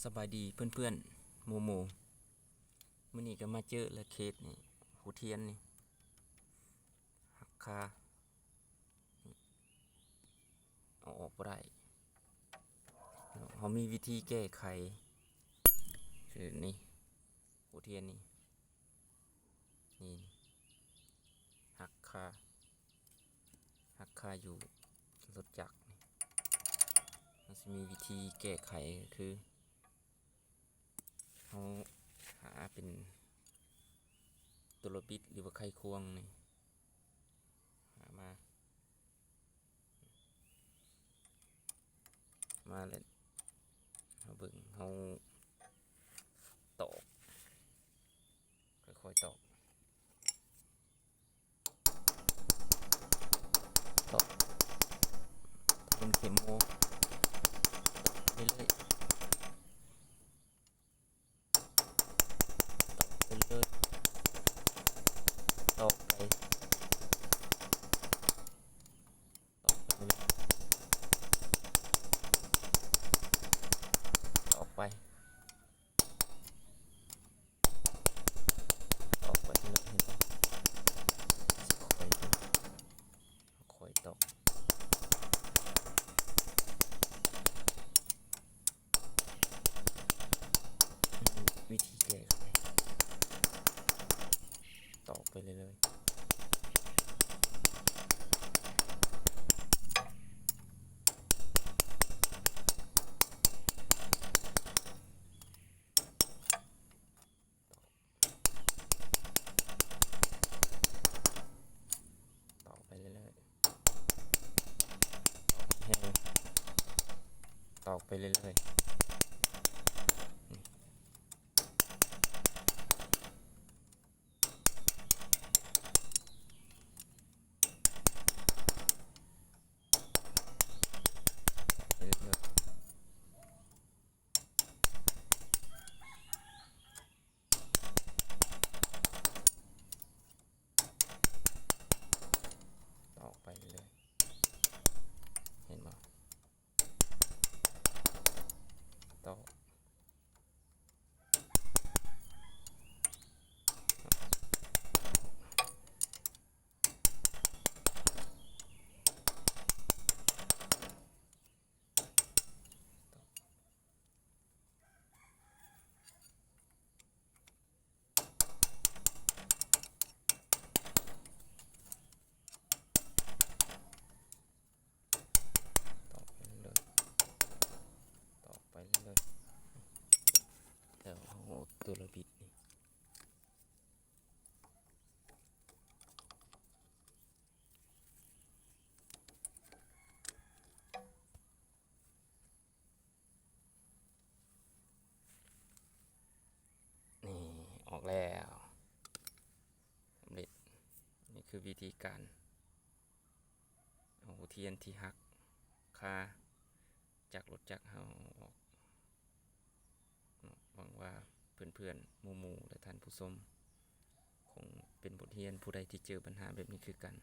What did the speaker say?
ສະບາຍດີເພື່ອນໆ ໝູ່ໆ ມື້ນີ້ກໍມາເຈີແລ້ວ ເຄສນີ້ ຫົວທຽນນີ້ຫັກຄາ ເອົາອອກບໍ່ໄດ້. ເຮົາມີວິທີແກ້ໄຂ ຄືນີ້ ຫົວທຽນນີ້ ນີ້ຫັກຄາ ຫັກຄາຢູ່ລົດຈັກນີ້ ເຮົາຊິມີວິທີແກ້ໄຂ ກໍຄື ເຮົາຫາເປັນຕຸລະບິດ ຫຼືວ່າໄຂຄວງນີ້ ຫາມາ ມາແລ້ວ ເຮົາເບິ່ງ ເຮົາຕອກ ຄ່ອຍໆຕອກ ຕອກ ເປັນເຂັມໂມ ເລື້ອຍໆ ຕອກໄປເລື້ອຍໆ ຕອກໄປ ຕອກໄປເລື້ອຍໆ ຕອກໄປ ຕອກໄປເລື້ອຍໆ ເຫັນບໍ່? ຄ່ອຍ ຄ່ອຍຕອກ ວິທີແກ້ໄຂ ຕອກໄປເລື້ອຍໆ ຕອກໄປເລື້ອຍໆ ຕອກໄປເລື້ອຍໆ ໄປເລື້ອຍໆ ຕອກໄປເລື້ອຍໆ ເຫັນບໍ່? ຕອກ ຕອກໄປເລື້ອຍໆ ຕອກໄປເລື້ອຍໆ ແລ້ວເຮົາເອົາຕົວລະບິດນີ້ ນີ້ ອອກແລ້ວ ສຳເລັດ. ນີ້ຄືວິທີການເອົາຫົວທຽນທີ່ຫັກຄາຈາກລົດຈັກເຮົາອອກເນາະ. ຫວັງວ່າເພື່ອນໆ ໝູ່ໆ ແລະ ທ່ານຜູ້ຊົມ ຄົງເປັນບົດຮຽນ, ຜູ້ໃດທີ່ເຈີບັນຫາແບບນີ້ຄືກັນ